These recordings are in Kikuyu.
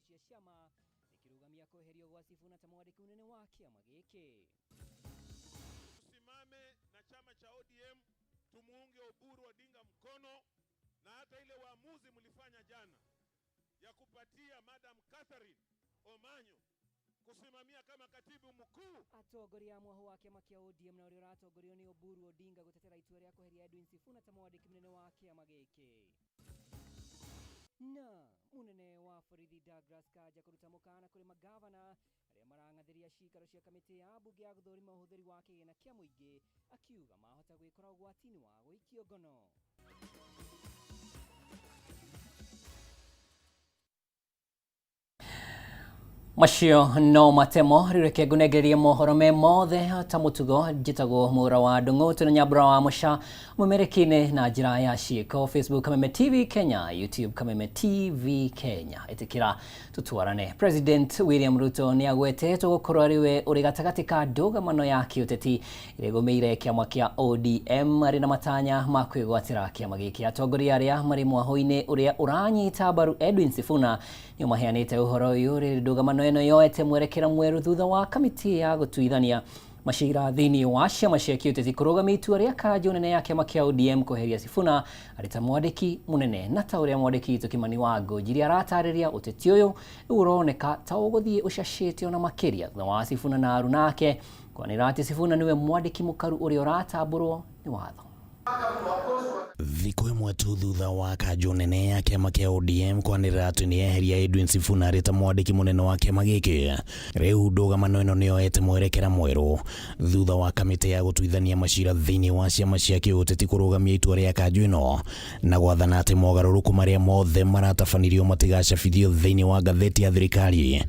cia ciama rĩkĩrũgamia kweherio gwa Sifuna ta mwandĩki mũnene wa kĩama gĩkĩ. Tusimame na chama cha ODM, tumuunge Oburu Odinga mkono, na hata ile uamuzi mlifanya jana ya kupatia Madam Catherine Omanyo kusimamia kama katibu mkuu. Atongoria a mwaho wa kĩama kĩa ODM na ũrĩa ũratongorio nĩ Oburu Odinga gũtetera itua rĩa kweheria Edwin Sifuna ta mwandĩki mũnene wa kĩama gĩkĩ. Na mũnene wa borithi Douglas Kanja kũruta mũkana kũrĩ magavana arĩa marang'athĩria cikaro cia kamĩtĩ ya mbunge ya gũthũrima ũhũthĩri wa kĩgĩna kĩa mũingĩ, akiuga mahota gwĩkora ũgwati-inĩ wa gũikio ngono. Macio no matemo. Rĩu reke ngũnengererie mohoro me mothe ta mũtugo. Njĩtagwo Mũra wa Ndũng'ũ, twĩna Nyambura wa Mũca mũmereki-inĩ na njĩra ya ciĩko, Facebook Kameme TV Kenya, YouTube Kameme TV Kenya. Ĩtĩkĩra tũtwarane. President William Ruto nĩ agwetetwo gũkorwo arĩ we ũrĩ gatagatĩ ka ndũgamano ya kĩũteti ĩrĩa ĩgũmĩire kĩama kĩa ODM, arĩ na matanya ma kwĩgwatĩra kĩama gĩkĩ. Atongoria arĩa marĩ mwahũ-inĩ ũrĩa ũranyita mbaru Edwin Sifuna nĩo maheanĩte ũhoro ũyũ rĩrĩ ndũgamano ĩno yoete mwerekera mwerũ thutha wa kamĩtĩ ya gũtuithania macira thĩinĩ wa ciama cia kĩũteti kũrũgamia itua rĩa kanjũ nene ya kĩama kĩa ODM kweheria Sifuna arĩ ta mwandĩki mũnene. Na ta ũrĩa mwandĩki witũ Kimani wa Ngũnjiri aratarĩria, ũteti ũyũ rĩu ũroneka ta ũgũthiĩ ũcacĩte ona makĩria thutha wa Sifuna na aruna ake kwanĩrĩra atĩ Sifuna nĩwe mwandĩki mũkaru ũrĩa ũratambũrwo nĩ watho. Thikũ ĩmwe tu thutha wa kanjũ nene ya kĩama kĩa ODM kwanĩrĩra atĩ nĩ yeheria Edwin Sifuna arĩ ta mwandĩki mũnene wa kĩama gĩkĩ, rĩu ndũgamano ĩno nĩ yoete mwerekera mwerũ thutha wa kamĩtĩ ya gũtuithania macira thĩinĩ wa ciama cia kĩũteti kũrũgamia itua rĩa kanjũ ĩno na gwathana atĩ mogarũrũku marĩa mothe maratabanirio matigacabithio thĩinĩ wa ngathĩti ya thirikari.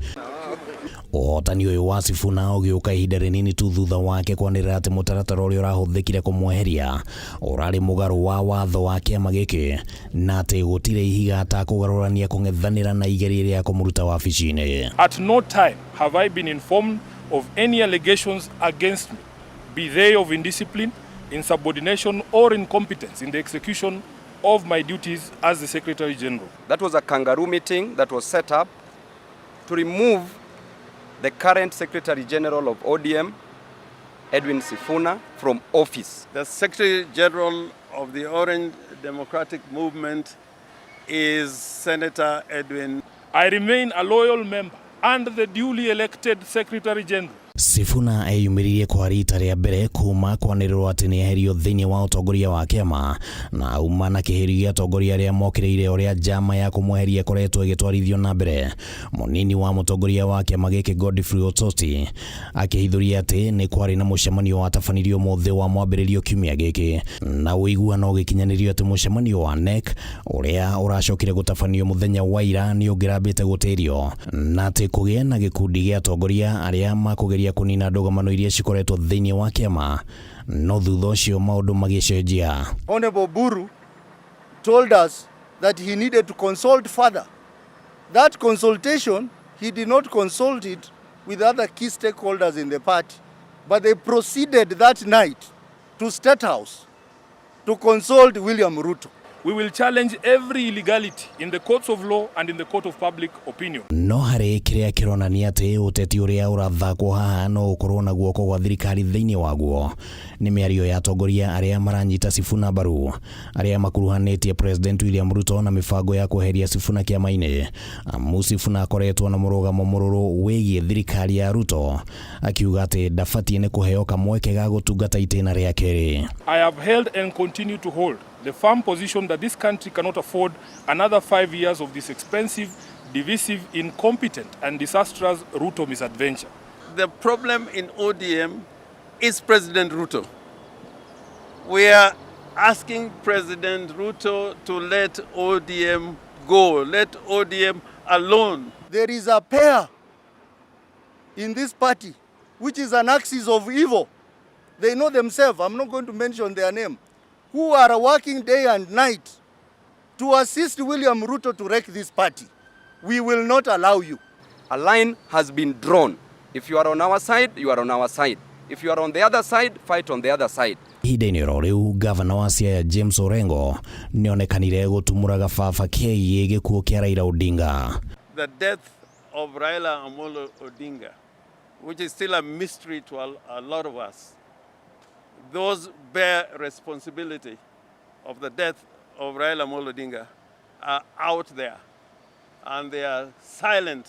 Ũhotani ũyũ wa Sifuna ũgĩũka ihinda rĩnini tu thutha wake kwanĩrĩra atĩ mũtaratara ũrĩa ũrahũthĩkire kũmweheria ũrarĩ mũgarũ wa watho wa kĩama gĩkĩ na atĩ gũtirĩ ihiga atakũgarũrania kũng'ethanĩra na igeria rĩa kũmũruta wabici-inĩ. At no time have I been informed of any allegations against me, be they of indiscipline, insubordination or incompetence in the execution of my duties as the Secretary General. That was a kangaroo meeting that was set up to remove the current Secretary General of ODM, Edwin Sifuna, from office. The Secretary General of the Orange Democratic Movement is Senator Edwin. I remain a loyal member and the duly elected Secretary General. Sifuna eyumĩririe kwa rita rĩa mbere kuma kwanĩrĩrwo atĩ nĩ eherio thĩinĩ wa ũtongoria wa kĩama, na auma na kĩhĩri gĩa atongoria arĩa mokĩrĩire ũrĩa njama ya kũmweheria ĩkoretwo ĩgĩtwarithio na mbere. Mũnini wa mũtongoria wa kĩama gĩkĩ Godfrey Osotsi akĩhithũria atĩ nĩ kwarĩ na mũcemanio watabanirio ũmũthĩ wa mwambĩrĩrio kiumia gĩkĩ, na ũiguano ũgĩkinyanĩrio atĩ mũcemanio wa NEC ũrĩa ũracokire gũtabanio mũthenya wa ira nĩ ũngĩrambĩte gũtĩrio, na atĩ kũgĩe na gĩkundi gĩa atongoria arĩa makũgeria kũnina ndũgamano iria cikoretwo thĩinĩ wa kĩama, no thutha ũcio maũndũ magĩcenjia. Honorable Oburu told us that he needed to consult further. That consultation, he did not consult it with other key stakeholders in the party, but they proceeded that night to State House to consult William Ruto. We will challenge every illegality in the courts of law and in the court of public opinion. No harĩ kĩrĩa kĩronania atĩ ũteti ũrĩa ũrathakwo haha no ũkorwo na guoko gwa thirikari thĩinĩ waguo nĩ mĩario ya atongoria arĩa maranyita Sifuna mbaru, arĩa makuruhanĩtie President William Ruto na mĩbango ya kweheria Sifuna kĩama-inĩ, amu Sifuna akoretwo na mũrũgamo mũrũrũ wĩgiĩ thirikari ya Ruto, akiuga atĩ ndabatiĩ nĩ kũheo kamweke ga gũtungata itĩna rĩa kerĩ. I have held and continue to hold the firm position that this country cannot afford another 5 years of this expensive, divisive, incompetent and disastrous Ruto misadventure. The problem in ODM is President Ruto. We are asking President Ruto to let ODM go, let ODM alone. There is a pair in this party which is an axis of evil. They know themselves, I'm not going to mention their name, who are working day and night to assist William Ruto to wreck this party. We will not allow you. A line has been drawn. If you are on our side, you are on our side. If you are on the other side, fight on the other side. Ihinda-inĩ oro rĩu, gavana wa Siaya James Orengo nĩonekanire gũtumũra gababa kegiĩ gĩkuũ kĩa Raila Odinga. The death of Raila Amolo Odinga, which is still a mystery to a lot of us, those bear responsibility of the death of Raila Amolo Odinga are out there, and they are silent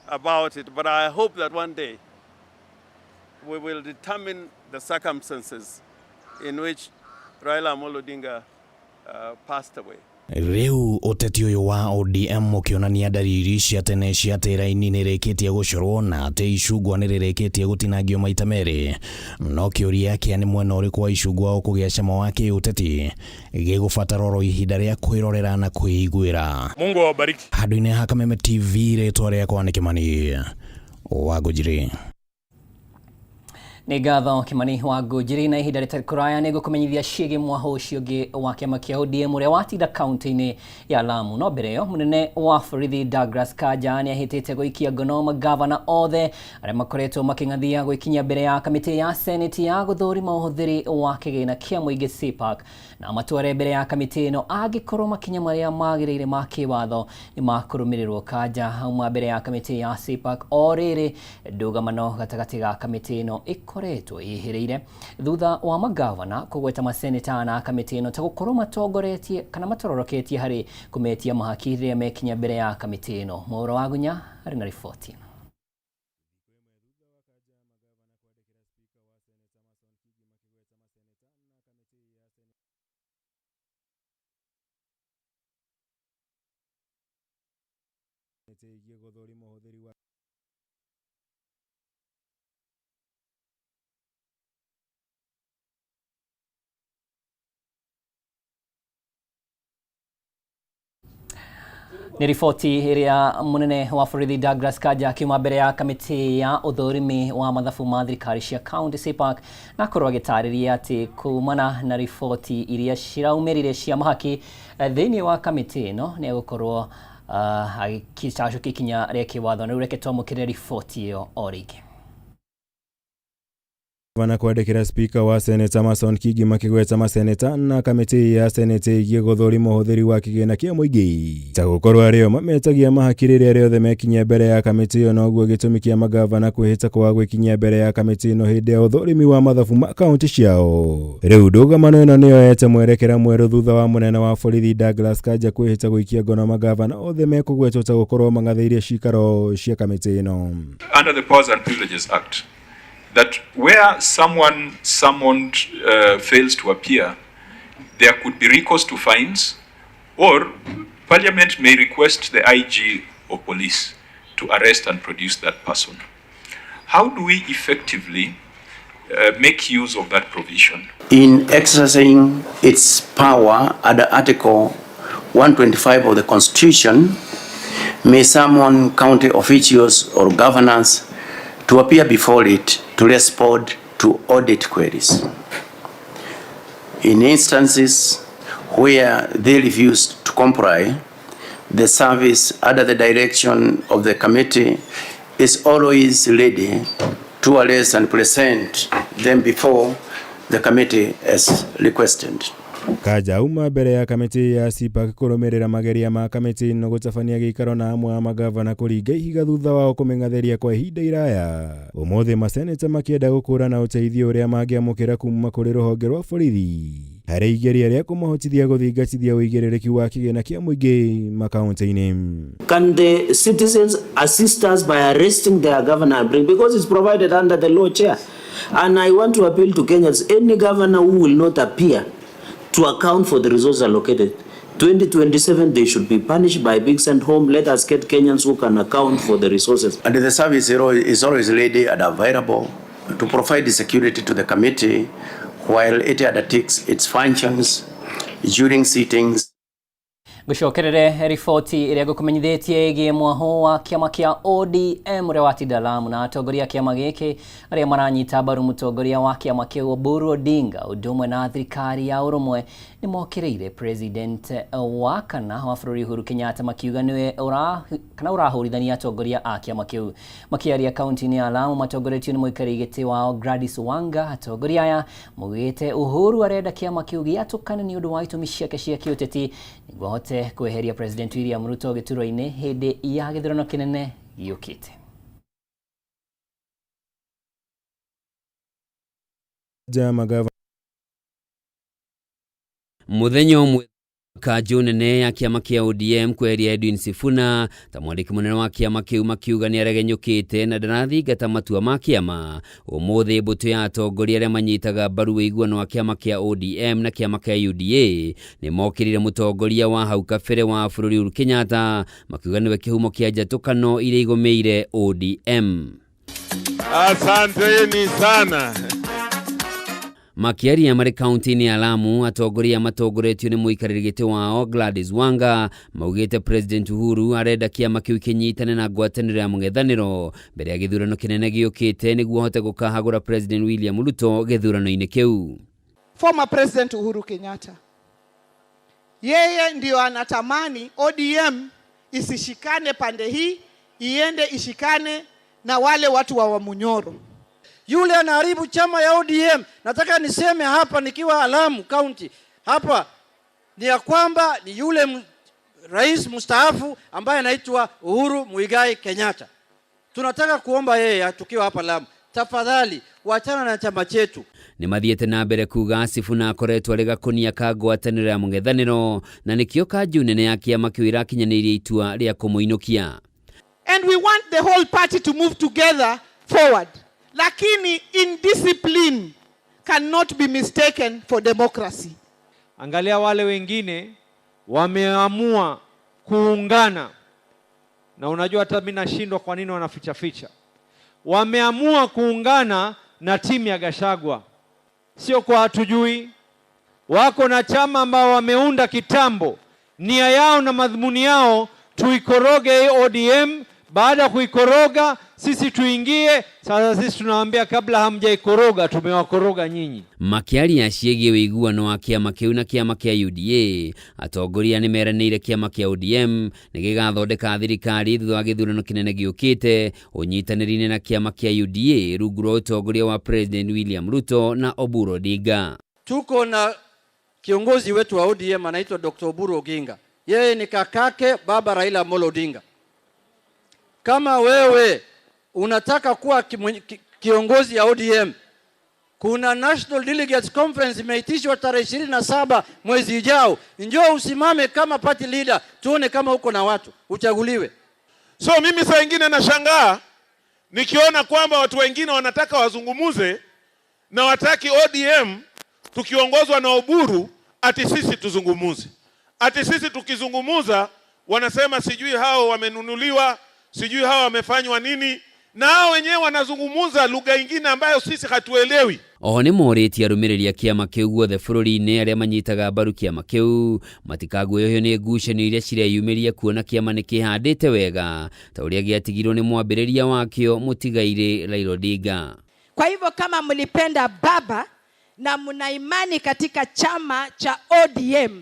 about it. But I hope that one day we will determine the circumstances in which Raila Amolo Odinga passed away. Rĩu ũteti ũyũ wa ODM ũkĩonania ndariri cia tene cia atĩ raini nĩrĩkĩtie gũcorwo na atĩ icungwa nĩrĩrĩkĩtie gũtinangio maita merĩ, no kĩũria kĩa nĩ mwena ũrĩkũ wa icungwa ũkũgĩa cama wa kĩũteti gĩgũbatara oro ihinda rĩa kwĩrorera na kwĩiguĩra. Mungu awabariki. Handũ-inĩ ha Kameme TV, rĩtwa rĩakwa nĩ Kĩmani wa Ngũnjiri. Nĩ ngatho Kimani wa Ngũnjiri, na ihinda rĩtarĩ kũraya nĩ ngũkũmenyithia ciĩgiĩ mwaho ũcio ũngĩ wa kĩama kĩa ODM ũrĩa watinda kaunti-inĩ ya Lamu. No mbere ĩyo, mũnene wa borithi Douglas Kanja nĩ ahĩtĩte gũikia ngono magavana othe arĩa makoretwo makĩng'athia gwĩkinyia mbere ya kamĩtĩ ya Senate ya gũthũrima ũhũthĩri wa kĩgĩna kĩa mũingĩ CPAC, na matware mbere ya kamĩtĩ ĩno angĩkorwo makinya marĩa magĩrĩire ma kĩwatho nĩ makũrũmĩrĩrwo. Kanja auma mbere ya kamĩtĩ ya CPAC o rĩrĩ ndũgamano gatagatĩ ga kamĩtĩ ĩno ĩkoretwo ĩhĩrĩire thutha wa magavana kũgweta maseneta na kamĩtĩ ĩno ta gũkorwo matongoretie kana matororoketie harĩ kũmetia mahaki rĩrĩa mekinya mbere ya kamĩtĩ ĩno. Mwaũra wa Gunya arĩ na riboti ĩno. Nĩ riboti ĩrĩa mũnene wa borithi Douglas Kanja akiuma mbere ya kamĩtĩ ya ũthũrimi wa mathabu ma thirikari cia county CPAC, na akorwo agĩtarĩria atĩ kumana na riboti iria ciraumĩrire cia mahaki thĩinĩ wa kamĩtĩ ĩno nĩ egũkorwo agĩcacũkia ikinya rĩa kĩwatho. Na rĩu reke twamũkĩre riboti ĩyo o rĩngĩ. Gavana kwandĩkĩra spika wa Seneta Amason Kingi makĩgweta maseneta na kamĩtĩ ya Senate ĩgiĩ gũthũrima ũhũthĩri wa kĩgĩna kĩa mũingĩ ta gũkorwo arĩo mametagia mahaki rĩrĩa rĩothe mekinyia mbere ya kamĩtĩ ĩyo, noguo gĩtũmi kĩa magavana kwĩhĩta kwaga gwĩkinyia mbere ya kamĩtĩ ĩno hĩndĩ ya ũthũrimi wa mathabu ma kaunti ciao. Rĩu ndũgamano ĩno nĩyoete mwerekera mwerũ thutha wa mũnene wa borithi Douglas Kanja kwĩhĩta gũikia ngono magavana othe mekũgwetwo ta gũkorwo mang'athĩirie cikaro cia kamĩtĩ ĩno. Under the Powers and Privileges Act, that where someone summoned fails to appear, there could be recourse to fines, or Parliament may request the IG of police to arrest and produce that person. How do we effectively make use of that provision? In exercising its power under Article 125 of the Constitution, may summon county officials or governors to appear before it to respond to audit queries. In instances where they refuse to comply, the service under the direction of the committee is always ready to arrest and present them before the committee as requested. Kanja auma mbere ya kamĩtĩ ya CPAC kũrũmĩrĩra mageria ma kamĩtĩ ĩno gũtabania gĩikaro na amwe a magavana kũringa ihiga thutha wao kũmĩng'athĩria kwa ihinda iraya. Ũmũthĩ maseneta makĩenda gũkũrana ũteithio ũrĩa mangĩamũkĩra kuma kũrĩ rũhonge rwa borithi harĩ igeria rĩa kũmahotithia gũthingatithia ũigĩrĩrĩki wa kĩgĩna kĩa mũingĩ makaunti-inĩ. Can the citizens assist us by arresting their governor and bring, because it's provided under the law, chair. And I want to appeal to Kenyans, any governor who will not appear to account for the resources allocated, 2027 they should be punished by being sent home. Let us get Kenyans who can account for the resources. And the service is always ready and available to provide the security to the committee while it undertakes its functions during sittings. Ngũcokerere riboti ĩrĩa ngũkũmenyithĩtie ĩgiĩ mwaho wa kĩama kĩa ODM ũrĩa watinda Lamu, na atongoria a kĩama gĩkĩ arĩa maranyita mbaru mũtongoria wa kĩama kĩu Oburu Odinga ũndũ ũmwe na thirikari ya ũrũmwe nĩ mokĩrĩire president wa kana wa bũrũri Uhuru Kenyatta makiuga nĩwe kana ũrahũrithania atongoria a kĩama kĩu. Makĩaria kaunti-inĩ ya Lamu matongoretio nĩ mũikarĩri gĩtĩ wao Gladys Wanga, atongoria aya maugĩte Uhuru arenda kĩama kĩu gĩatũkane nĩ ũndũ wa itũmi ciake cia kĩũteti nĩguo ahote kweheria President William Ruto gĩturwa-inĩ hĩndĩ ya gĩthurano kĩnene Gĩũkĩte. Magava Muthenya ũmwe kanjũ nene ya kĩama kĩa ODM kweheria Edwin Sifuna ta mwandĩki mũnene wa kĩama kĩu, makiuga nĩ aregenyũkĩte na ndarathingata matua ma kĩama. Ũmũthĩ mbũtũ ya atongoria arĩa manyitaga mbaru ũiguano wa kĩama kĩa ODM na kĩama kĩa UDA nĩ mokĩrire mũtongoria wa hau kabere wa bũrũri Uhuru Kenyatta, makiuga nĩwe kĩhumo kĩa njatũkano iria igũmĩire ODM. Asanteni sana. Makiaria marĩ kaunti-inĩ ya Lamu, atongoria matongoretio nĩ mũikarĩri gĩtĩ wao Gladys Wanga maugĩte President Uhuru arenda kĩama kĩu kĩnyitane na ngwatanĩro ya mũng'ethanĩro mbere ya gĩthurano kĩnene gĩũkĩte nĩguo ahote gũkahagũra President William Ruto gĩthurano-inĩ kĩu. Former President Uhuru Kenyatta, yeye ndio anatamani ODM isishikane pande hii, iende ishikane na wale watu wa Wamunyoro. Yule anaharibu chama ya ODM, nataka niseme hapa nikiwa Lamu County hapa, ni ya kwamba ni yule rais mstaafu ambaye anaitwa Uhuru Muigai Kenyatta. Tunataka kuomba yeye tukiwa hapa Lamu, tafadhali wachana na chama chetu. Nĩ mathiĩte na mbere kuga Sifuna akoretwo arĩ gakonia ka ngwatanĩro ya mũng'ethanĩro na nĩkĩo kanjũ nene ya kĩama kĩu ĩrakinyanĩirie itua rĩa kũmũinũkia. And we want the whole party to move together forward. Lakini indiscipline cannot be mistaken for democracy. Angalia wale wengine wameamua kuungana. Na unajua hata mimi nashindwa kwa nini wanaficha ficha. Wameamua kuungana na timu ya Gachagua. Sio kwa hatujui. Wako na chama ambao wameunda kitambo. Nia yao na madhumuni yao tuikoroge ODM. Baada ya kuikoroga sisi tuingie. Sasa sisi tunawaambia kabla hamjaikoroga tumewakoroga nyinyi. Makiaria ciĩgiĩ ũiguano wa kĩama kĩu na kĩama kĩa UDA, atongoria nĩ meranĩire kĩama kĩa ODM nĩ gĩgathondeka thirikari thutha wa gĩthurano kĩnene gĩũkĩte ũnyitanĩri-inĩ na kĩama kĩa UDA rungu rwa ũtongoria wa President William Ruto na Oburu Odinga. Tuko na kiongozi wetu wa ODM anaitwa Dr. Oburu Oginga. Yeye ni kakake baba Raila Amolo Odinga. Kama wewe unataka kuwa kiongozi ya ODM, kuna National Delegates Conference imeitishwa tarehe 27 mwezi ujao. Njoo usimame kama party leader, tuone kama uko na watu, uchaguliwe. So mimi saa nyingine nashangaa nikiona kwamba watu wengine wanataka wazungumuze na wataki ODM tukiongozwa na Oburu ati sisi tuzungumuze. Ati sisi tukizungumuza wanasema sijui hao wamenunuliwa, sijui hao wamefanywa nini, na hao wenyewe wanazungumuza lugha nyingine ambayo sisi hatuelewi. Oho nĩ morĩtie arũmĩrĩri a kĩama kĩu guothe bũrũri-inĩ arĩa manyitaga mbaru kĩama kĩu matikaguoyohio nĩ ngucanio iria cireyumĩria kuona kĩama nĩ kĩhandĩte wega ta ũrĩa gĩatigirwo nĩ mwambĩrĩria wakĩo mũtigairĩ Raila Odinga. Kwa hivyo kama mlipenda baba na mna imani katika chama cha ODM,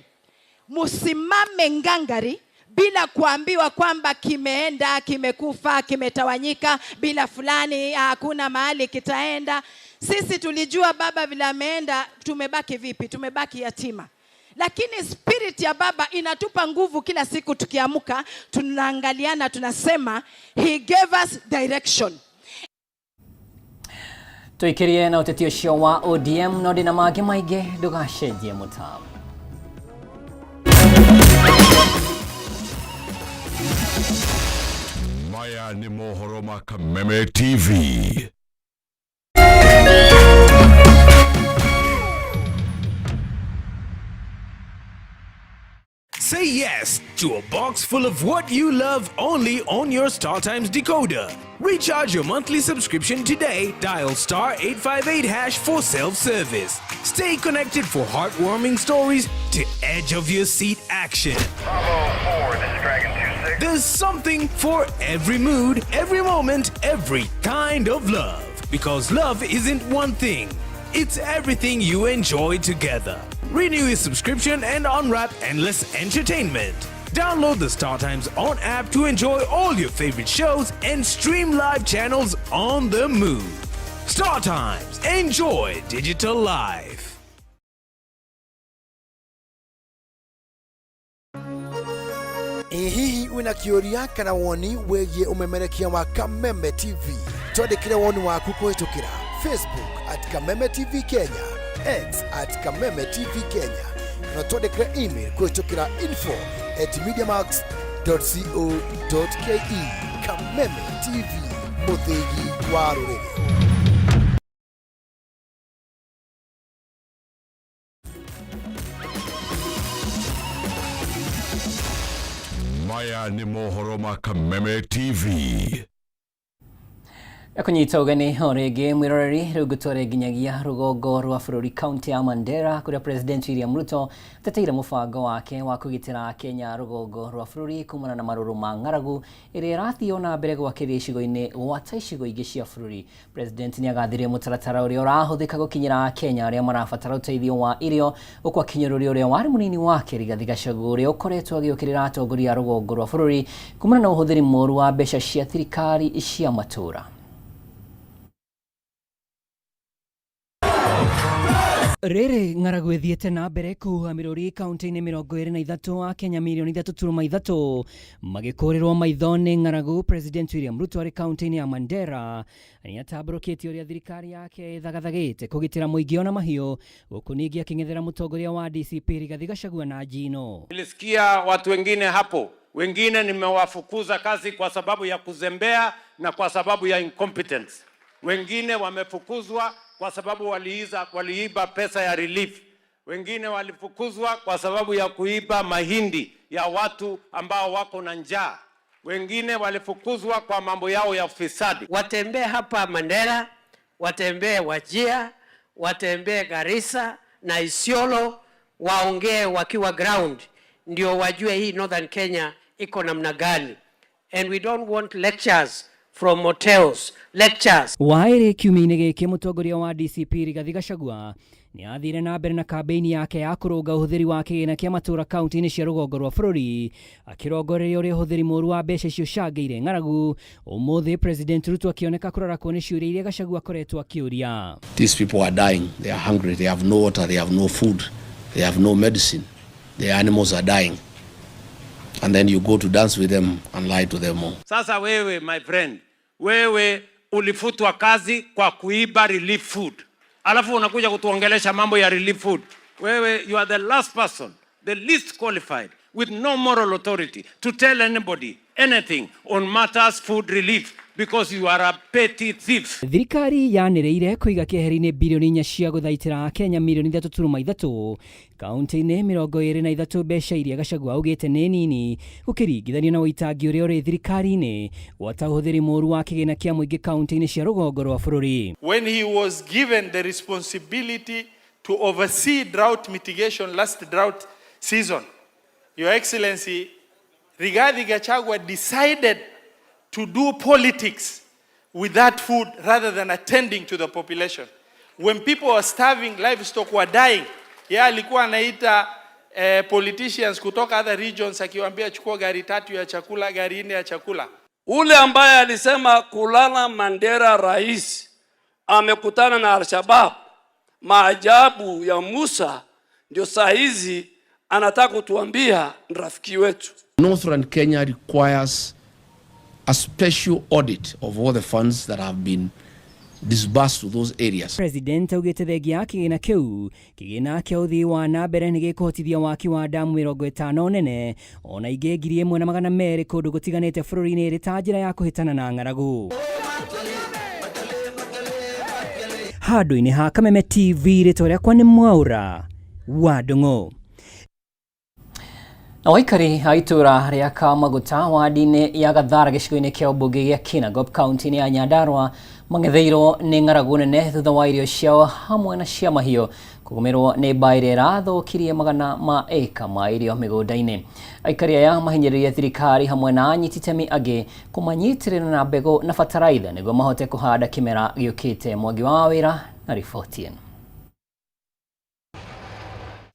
musimame ngangari bila kuambiwa kwamba kimeenda, kimekufa, kimetawanyika, bila fulani hakuna mahali kitaenda. Sisi tulijua baba vile ameenda, tumebaki vipi? Tumebaki yatima. Lakini spirit ya baba inatupa nguvu kila siku tukiamka, tunaangaliana, tunasema he gave us direction. Tuikirie na ũteti ũcio wa ODM no ndĩna mangĩ maingĩ, ndũgacenjie mũtambo. Maya ni mohoro ma Kameme TV. Say yes to a box full of what you love only on your StarTimes decoder. Recharge your monthly subscription today. Dial star 858# for self-service. Stay connected for heartwarming stories to edge of your seat action. Bravo 4, this is Dragon 26. There's something for every mood, every moment, every kind of love. Because love isn't one thing. It's everything you enjoy together. Renew your subscription and unwrap endless entertainment. Download the StarTimes On app to enjoy all your favorite shows and stream live channels on the move. StarTimes, enjoy digital life. Ĩ hihi wĩna Wĩna kĩũria kana woni wĩgiĩ ũmemerekia wa Kameme TV, twandĩkĩre woni waku kũhĩtũkĩra Facebook at Kameme TV Kenya, X at Kameme TV Kenya, kana twandĩkĩre email kũhĩtũkĩra info at mediamax co.ke. Kameme TV, mũthĩgi wa rũrĩrĩ. Maya nĩ mohoro ma Kameme TV. Kũnyita ũgeni o rĩngĩ mwĩroreri, rĩu ngũtware nginyagia rũgongo rwa bũrũri, kaunti ya Mandera, kũrĩa President William Ruto ateteire mũbango wake wa kũgitĩra Kenya rũgongo rwa bũrũri kumana na marũrũ ma ng'aragu ĩrĩa ĩrathiĩ o na mbere gwakĩria icigo-inĩ gwata icigo ingĩ cia bũrũri. President nĩ agathire mũtaratara ũrĩa ũrahũthĩka gũkinyĩra Akenya arĩa marabatara ũteithio wa irio, gũkũ akinyũrũria ũrĩa warĩ mũnini wake Rigathi Gachagua, ũrĩa ũkoretwo agĩũkĩrĩra atongoria a rũgongo rwa bũrũri kumana na ũhũthĩri mũru wa mbeca cia thirikari cia matũũra. Rĩrĩ ng'aragu ĩthiĩte na mbere kũhuha mĩrũri kaunti-inĩ 23, a Kenya mirioni 3.3 magĩkũrĩrwo maitho nĩ ng'aragu. President William Ruto arĩ kaunti-inĩ ya Mandera nĩ atambũrũkĩtie ũrĩa thirikari yake ĩthagathagĩte kũgitĩra mũingĩ ona mahiũ, gũkũ ningĩ akĩng'ethera mũtongoria wa DCP Rigathi Gachagua na njino. Nilisikia watu wengine hapo, wengine nimewafukuza kazi kwa sababu ya kuzembea na kwa sababu ya incompetence. Wengine wamefukuzwa kwa sababu waliiba pesa ya relief. Wengine walifukuzwa kwa sababu ya kuiba mahindi ya watu ambao wako na njaa. Wengine walifukuzwa kwa mambo yao ya ufisadi. Watembee hapa Mandera, watembee Wajir, watembee Garissa na Isiolo, waongee wakiwa ground, ndio wajue hii Northern Kenya iko namna gani. And we don't want lectures from hotels, lectures. Waĩrĩ kiumia-inĩ gĩkĩ, mũtongoria wa DCP Rigathi Gachagua nĩ athire na mbere na kambĩini yake ya kũrũnga ũhũthĩri wa kĩgĩna kĩa matũũra kaunti-inĩ cia rũgongo rwa bũrũri, akĩrongoreria ũrĩa ũhũthĩri mũru wa mbeca icio ũcangĩire ng'aragu. Ũmũthĩ President Ruto akĩoneka kũrarakwo nĩ ciũria iria Gachagua akoretwo akĩũria. These people are dying, they are hungry, they have no water, they have no food, they have no medicine, their animals are dying. And then you go to dance with them and lie to them all. Sasa wewe, my friend, wewe ulifutwa kazi kwa kuiba relief food, alafu unakuja kutuongelesha mambo ya relief food. Wewe, you are the last person, the least qualified, with no moral authority to tell anybody anything on matters food relief because you are a petty thief. Thirikari yanĩrĩire kũiga keheri-inĩ birioni 4 cia gũthaitĩra Kenya mirioni 3.3 kaunti-inĩ 23, mbeca iria Gachagua augĩte nĩ nini gũkĩringithanio na ũitangi ũrĩa ũrĩ thirikari-inĩ gwata ũhũthĩri mũru wa kĩgĩna kĩa mũingĩ kaunti-inĩ cia rũgongo rwa bũrũri. When he was given the responsibility to oversee drought mitigation last drought season, Your Excellency, Rigathi Gachagua decided to do politics with that food rather than attending to the population. When people were starving, livestock were dying, yeye alikuwa anaita politicians kutoka other regions akiwaambia, "Chukua gari tatu ya chakula, gari nne ya chakula." Ule ambaye alisema kulala Mandera, rais amekutana na Al-Shabaab, maajabu ya Musa, ndio saa hizi anataka kutuambia ni rafiki wetu. Northern Kenya requires a special audit of all the funds that have been disbursed to those areas. President augĩte thengia ya kĩgĩna kĩu, kĩgĩna kĩa ũthii wa na mbere nĩ gĩkũhotithia waki wa damu 50 nene ona ingĩ 1,200 kũndũ gũtiganĩte bũrũri-inĩ, ĩrĩ ta njĩra ya kũhĩtana na ng'aragu. Handũ-inĩ ha Kameme TV, rĩtwa rĩakwa nĩ Mwaũra wa Ndung'u. Na waikari a itũra rĩa Kamaguta, wadi-inĩ ya Gathara, gĩcigo-inĩ kĩa ũmbunge gĩa Kinangop, kaunti-inĩ ya Nyandarua, mang'etheirwo nĩ ng'aragu nene thutha wa irio ciao hamwe na cia mahiũ kũgũmĩrwo nĩ mbaa ĩrĩa ĩrathũkirie magana ma ĩka ma irio mĩgũnda-inĩ. Aikari aya mahinyĩrĩrie thirikari hamwe na anyiti itemi angĩ kũmanyitĩrĩra na mbegũ na bataraitha nĩguo mahote kũhanda kĩmera gĩũkĩte. Mwangi wa Wĩra na riboti ĩno.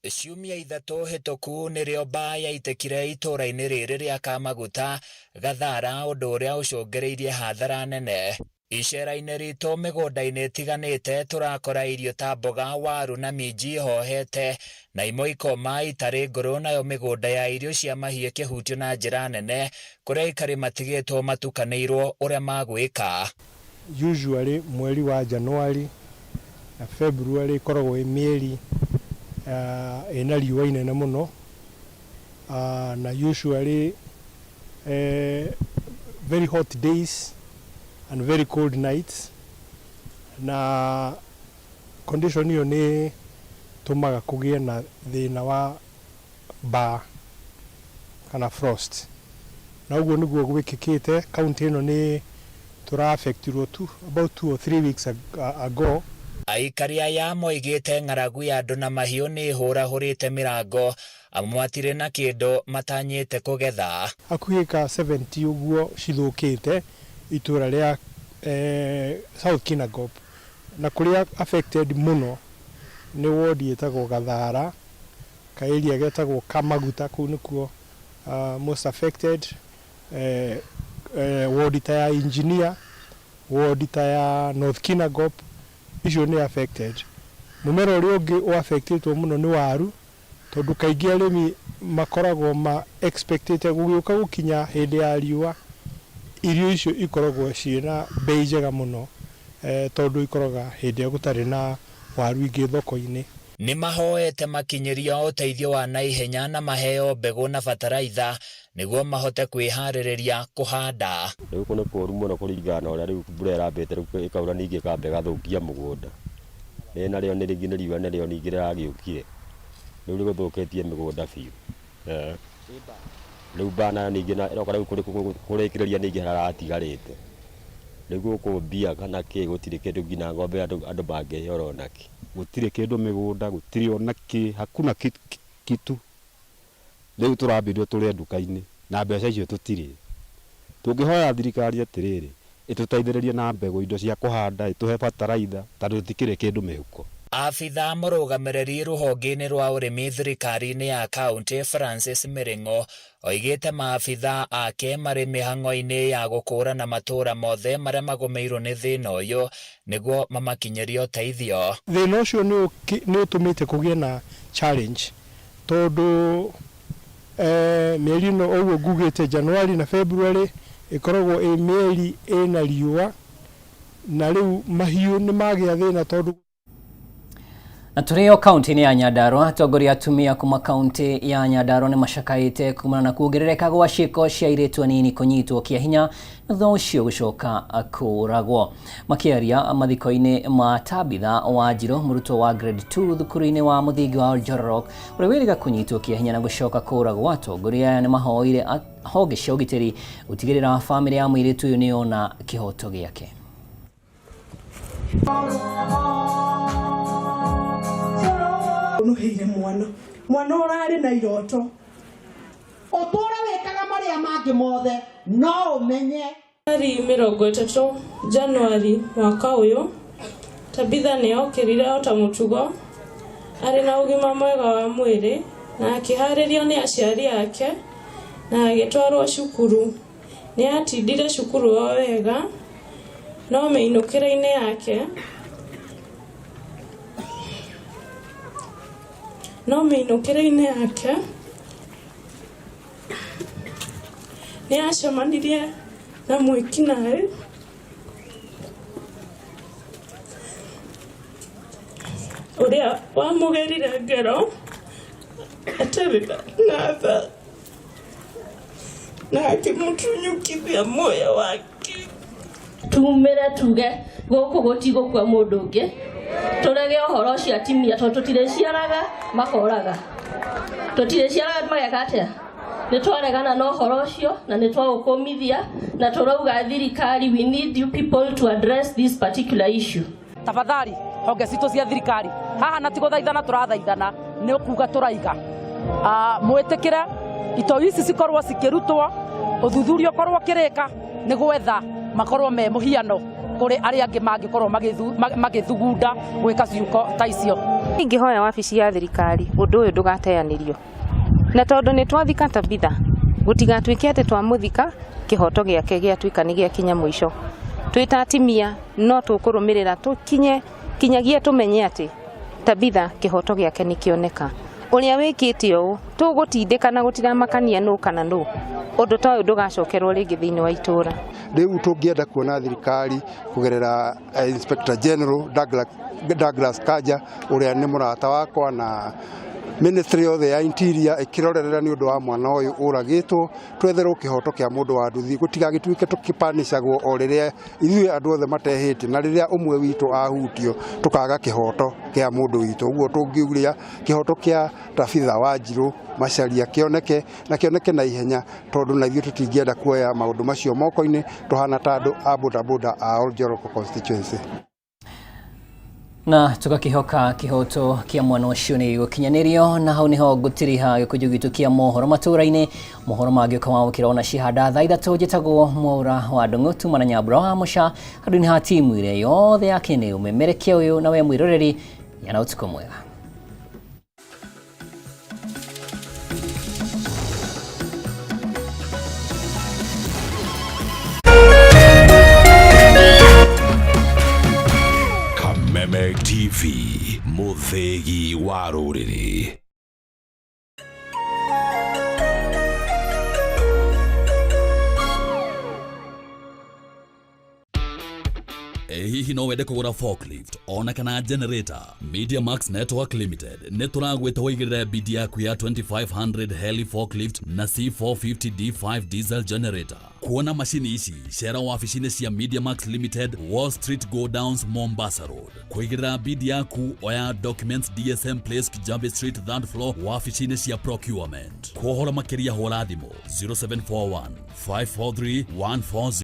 Ciumia 3 hĩtũku nĩrĩo mbaa yaitĩkire itũũra-inĩ rĩrĩ rĩa Kamaguta, Gathara, ũndũ ũrĩa ũcũngĩrĩirie hathara nene. Icera-inĩ ritũ mĩgũnda-inĩ ĩtiganĩte tũrakora irio ta mboga, waru na minji ihohete na imwe ikoma itarĩ ngũrũ nayo mĩgũnda ya irio cia mahiũ ĩkĩhutio na njĩra nene kũrĩa aikari matigĩtwo matukanĩirwo ũrĩa magwĩka. Usually mweri wa January na February ĩkoragwo ĩ mĩeri ĩna riũa inene mũno na usually very hot days and very cold nights na condition ĩyo nĩ tũmaga kũgĩe na thĩna wa mbaa kana frost na ũguo nĩguo gwĩkĩkĩte kaunti ĩno nĩ tũra affectirwo about 2 or 3 weeks ago. Aikari aya moigĩte ng'aragu ya andũ na mahiũ nĩ ĩhũrahũrĩte mĩrango amwe matirĩ na kĩndũ matanyĩte kũgetha. Hakuhĩ ka 70 ũguo cithũkĩte itũra rĩa South Kinangop na kũrĩa affected mũno nĩ ward ĩtagwo Gathara, ka area getagwo Kamaguta, kũu nĩkuo most affected, ward ta ya Engineer, ward ta ya North Kinangop, icio nĩ affected. Mũmera ũrĩa ũngĩ ũ affectĩtwo mũno nĩ waru tondũ kaingĩ arĩmi makoragwo ma expectĩte gũgĩũka gũkinya hĩndĩ ya riũa irio icio ikoragwo ciĩna bei njega mũno tondũ ikoraga hĩndĩ ĩrĩa gũtarĩ na waru ingĩ thoko-inĩ. Nĩ mahoete makinyĩrio ũteithio wa naihenya na maheo mbegũ na bataraitha nĩguo mahote kwĩharĩrĩria kũhanda. Rĩu kũ nĩ kũũru mũno kũringana na ũrĩa rĩu mbura ĩrambĩte rĩu ĩkaura ningĩ ĩkamba ĩgathũkia mũgũnda. Rĩrĩ narĩo nĩ rĩngĩ nĩ riũa narĩo ningĩ rĩragĩũkire rĩu rĩgũthũkĩtie mĩgũnda biũ. Rĩu mbaa nayo ningĩ ĩroka rĩu kũrĩkĩrĩria ningĩ harĩa haratigarĩte. Rĩu gũkũ mbia kana kĩ gũtirĩ kĩndũ nginya ng'ombe andũ mangĩheo ona kĩ. Gũtirĩ kĩndũ mĩgũnda, gũtirĩ ona kĩ, hakuna kitu. Rĩu tũrambĩrwo tũrĩe nduka-inĩ na mbeca icio tũtirĩ. Tũngĩhoya thirikari atĩrĩrĩ, ĩtũteithĩrĩrie na mbegũ, indo cia kũhanda, ĩtũhe bataraitha tondũ tũtikĩrĩ kĩndũ mĩhuko. Abithaa mũrũgamĩrĩri rũhonge-inĩ rwa ũrĩmi thirikari-inĩ ya kaunti Francis Mĩrĩng'o oigĩte maabithaa ake marĩ mĩhang'o-inĩ ya gũkũrana matũra mothe marĩa magũmĩirwo nĩ thĩna ũyũ nĩguo mamakinyĩrie ũteithio. Thĩna ũcio nĩ ũtũmĩte kũgĩe na challenge tondũ mĩeri ĩno ũguo ngugĩte January na February ĩkoragwo ĩ mĩeri ĩna riũa na rĩu mahiũ nĩ magĩa thĩna tondũ. Na tũrĩ o kaunti-inĩ ya Nyandarua, atongoria atumia kuma kaunti ya Nyandarua nĩ macakaĩte kumana na kuongerereka gwa ciĩko cia airĩtu anini kũnyitwo kĩa hinya na thutha ũcio gũcoka kũũragwo. Makĩaria mathiko-inĩ ma Tabitha Wanjirũ, mũrutwo wa grade 2 thukuru-inĩ wa mũthingi wa Oljororok ũrĩa wĩrĩga kũnyitwo kĩa hinya na gũcoka kũũragwo, atongoria aya nĩ mahoire honge cia ũgitĩri gũtigĩrĩra bamĩrĩ ya mũirĩtu ũyũ nĩ yona kĩhoto gĩake. Ũnũhĩire mwana mwana ũrarĩ na iroto ũtũre wĩkaga marĩa mangĩ mothe no ũmenye. Tarĩ 30 Januari mwaka ũyũ, Tabitha nĩ okĩrire o ta mũtugo arĩ na ũgima mwega wa mwĩrĩ na akĩharĩrio nĩ aciari ake na agĩtwarwo cukuru. Nĩ atindire cukuru o wega no mĩinũkĩre-inĩ yake no mĩinũkĩre-inĩ yake nĩ acemanirie na mwĩkinaĩ ũrĩa wamũgerire ngero atarĩ na tha na akĩmũtunyũkithia muoyo wake. Tumĩre tuge gũkũ gũtigũkua mũndũ ũngĩ, tũrege ũhoro ũcio atimia tondũ tũtirĩciaraga makoraga, tũtirĩciaraga mageka atĩa. Nĩ twaregana na ũhoro ũcio na nĩ twaũkũmithia na tũrauga thirikari, we need you people to address this particular issue. Tafadhali honge citũ cia thirikari haha na tigũthaithana tũrathaithana nĩ kuga tũraiga mwĩtĩkĩre itoi ici cikorwo cikĩrutwo ũthuthuria ũkorwo ũkĩrĩka nĩ gwetha makorwo me mũhiano kũrĩ arĩa angĩ mangĩkorwo magĩthugunda gwĩka ciuko ta icio. Ingĩhoya wabici ya thirikari ũndũ ũyũ ndũgateanĩrio na tondũ nĩ twathika Tabitha gũtigatuĩke atĩ twamũthika kĩhoto gĩake gĩatuĩka nĩ gĩakinya mũico. Twĩ ta atimia no tũkũrũmĩrĩra tũkinye kinyagia tũmenye atĩ Tabitha kĩhoto gĩake nĩ kĩoneka. Ũrĩa wĩkĩte ũũ tũgũtindĩka na gũtiramakania nũ kana nũ, ũndũ ta ũyũ ndũgacokerwo rĩngĩ thĩinĩ wa itũra. Rĩu tũngĩenda kuona thirikari kũgerera Inspector General Douglas Kanja ũrĩa nĩ mũrata wakwa na ministry yothe ya interior ĩkĩrorerera nĩ ũndũ wa mwana ũyũ ũragĩtwo, twetherwo kĩhoto kĩa mũndũ wa nduthi, gũtigagĩtuĩke tũkĩpanĩcagwo o rĩrĩa ithuĩ andũ othe matehĩte, na rĩrĩa ũmwe witũ ahutio tũkaga kĩhoto kĩa mũndũ witũ. Ũguo tũngiuria kĩhoto kĩa Tabitha Wanjirũ Macharia kĩoneke na kĩoneke na ihenya, tondũ na ithuĩ tũtingĩenda kuoya maũndũ macio moko-inĩ tũhana ta andũ a bodaboda a Oljoroko constituency. Na tugakihoka kihoto kia mwana ucio ni gũkinyanĩrio. Na hau niho ngũtiriha gĩkũnjũ gitũ kia mohoro matũra-inĩ. Mohoro mangĩ ũkawamũkĩra ona cihanda thaa 3. Njĩtagwo Mwaura wa Ndũng'ũ, tuma na Nyambura wa Mũca handũ-inĩ ha timu ĩrĩa yothe ya kĩnĩ ũmemerekia ũyũ na we mwĩroreri yana ũtukũ mwega. Kameme TV, mũthĩgi wa rũrĩrĩ. Ĩ hihi no wende kũgũra forklift ona kana generator? Media Max Network Limited nĩ tũragwĩta ũigĩrĩre bidi yaku ya 2500 heli forklift na C450 D5 diesel generator. Kuona macini ici, cera wabici-inĩ cia Media Max Limited, Wall Street Go Downs, Mombasa Road. Kũigĩrĩra bidi yaku, oya documents DSM Place, Kijabe Street, third floor, wabici-inĩ cia procurement. Kwa ũhoro makĩria hũra thimũ 0741 543 140.